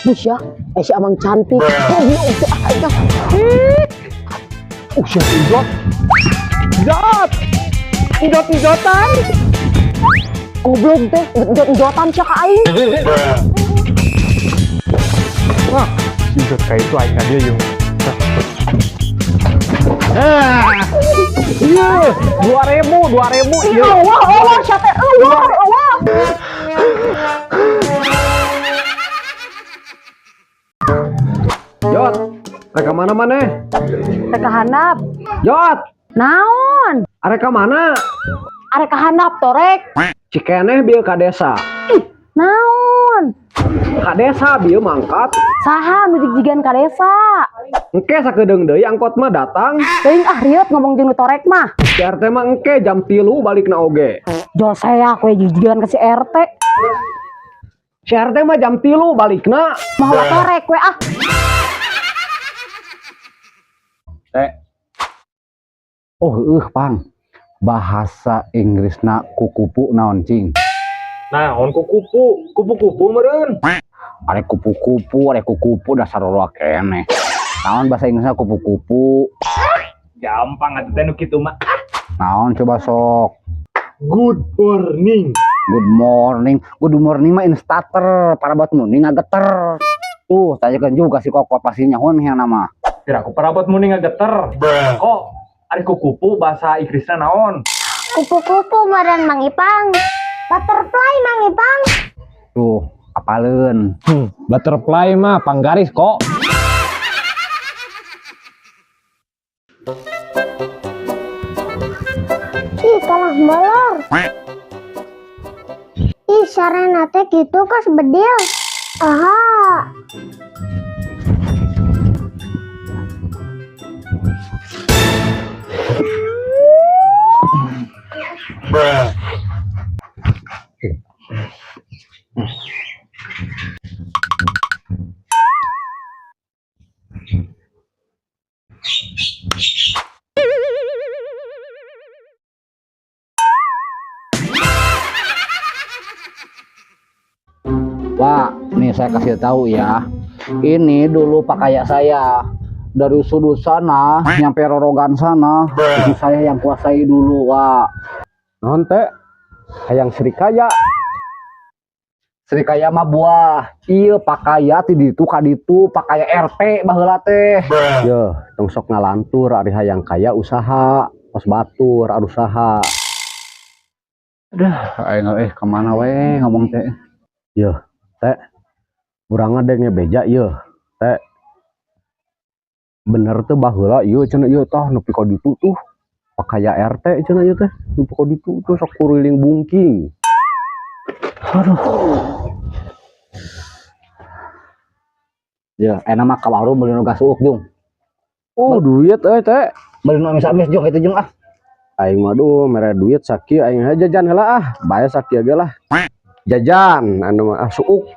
Bush ya, eh si Amang cantik. Oh, iya, iya. Siapa Ijot? Jot! Ijot ijotan. Goblok teh, njot-njotan sia ka aing. Wah, si Ijot kayak itu aing ka dia yuk. Ah, iya, 2000, 2000, iya. Wah, wah, sia teh, wah, wah. Jot, rek ka mana maneh? Rek ka handap. Jot, Naon? arek ka mana? Arek ka handap torek. Cikeneh bieu ka desa. Ih, naon? Ka desa bieu mangkat. Saha nu jigjigan ka desa? Engke sakedeung deui angkot mah datang. Teuing ah rieut ngomong jeung nu torek mah. Si RT mah engke jam 3 balikna oge. Jol saya we jigjigan ka si RT. Si RT mah jam 3 balikna. Moal torek we ah. Teh. Oh, pang. Bahasa Inggrisna kukupu naon cing? Naon kukupu, kupu-kupu meureun. Arek kupu-kupu, arek kukupu dasar roroa keneh. Naon bahasa Inggrisna kupu-kupu? Gampang atuh teh nu kitu mah. Naon coba sok? Good morning. Good morning. Good morning mah instater, parabot muni ngageter. Tuh, tanyakan juga si Koko pasti nyahoan yang nama. Kira aku parabot muni ngageter. Kok ari kukupu bahasa Inggrisna naon? Kupu-kupu meureun Mang Ipang. Butterfly Mang Ipang. Tuh, apaleun. Butterfly mah panggaris kok. Ih, kalah molor. Ih, sarena teh kitu kos bedil. Aha. Pak, nih saya kasih tahu ya. Ini dulu pakaian saya dari sudut sana nyampe rorogan sana itu saya yang kuasai dulu, Pak. Naon teh? Hayang Srikaya. Srikaya mah buah. Iya pakaya ti ditu ka ditu pakaya RT baheula teh. Yeuh, tong sok ngalantur ari hayang kaya usaha, kos batur usaha. Aduh, aing kemana we ngomong teh. Yeuh, teh. Urang ngadenge beja yeuh, teh. Bener tuh baheula ieu cenah ieu tah nepi ka ditu tuh. Pakaya RT cenah ieu teh, nepi ka ditu tuh sok kuriling bungking. Aduh. Ya, enak mah ka warung meuli nu gasuuk jung. Oh, duit euy teh. Meuli nu amis-amis jung itu jung ah. Aing mah duh mere duit sakieu aing aja jajan heula ah, bae sakieu ge lah. Jajan anu mah ah suuk.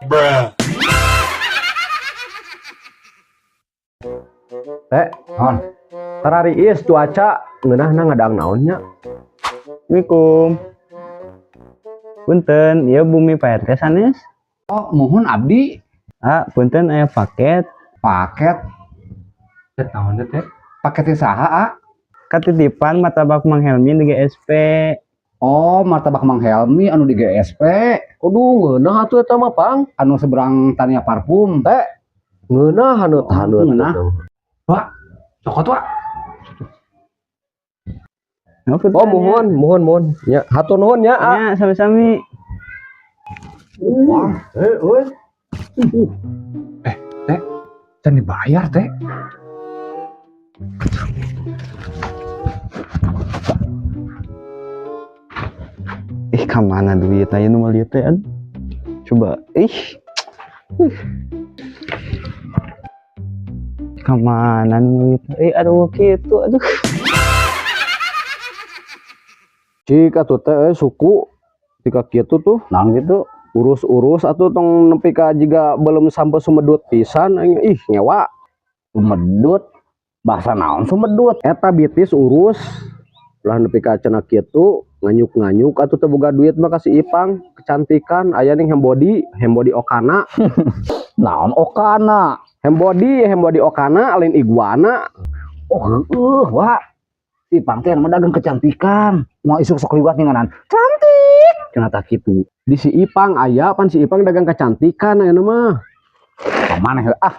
Teh, Naon? tarariis cuaca ngeunahna ngadang naon nya? Assalamualaikum. Punten, ieu bumi Pak RT sanes? Oh, muhun abdi. Ah, punten aya paket. Paket. Teh naon teh? Paket saha, ah? Katitipan martabak Mang Helmi di GSP. Oh, martabak Mang Helmi anu di GSP. Aduh, ngeunah atuh eta mah, Pang. Anu seberang Tania Parfum. Teh, ngeunah anu Oh, haneut. ngeunah. Wah, cokot wah. Oh, muhun, muhun, muhun. Ya, hatur nuhun ya, ah. Ya, sami-sami. Wah, eh, euy. Teh, can dibayar teh. Ih, ka mana duit aya nu meuli teh? Aduh. Coba, ih. Ih. Ka mana nu meuli teh? Eh, aduh kitu, aduh. Cik atuh teh suku tika kitu tuh. Naon gitu? Urus-urus atuh tong nepi ka jiga belum sampai sumedut pisan aing ih ngewa. Sumedut. Bahasa naon sumedut? Eta bitis urus Ulah nepi ka cenah kitu, nganyuk-nganyuk atuh teu boga duit mah ka si Ipang, kecantikan aya ning Hembody, Hembody Okana. Naon Okana? Hembody, Hembody Okana lain iguana. Oh, heueuh, Wak. Si Ipang teh mah dagang kecantikan. Mau isuk sok liwat ninganan. Cantik. Cenah tah kitu. Di si Ipang aya pan si Ipang dagang kecantikan ayeuna mah. Maneh ah.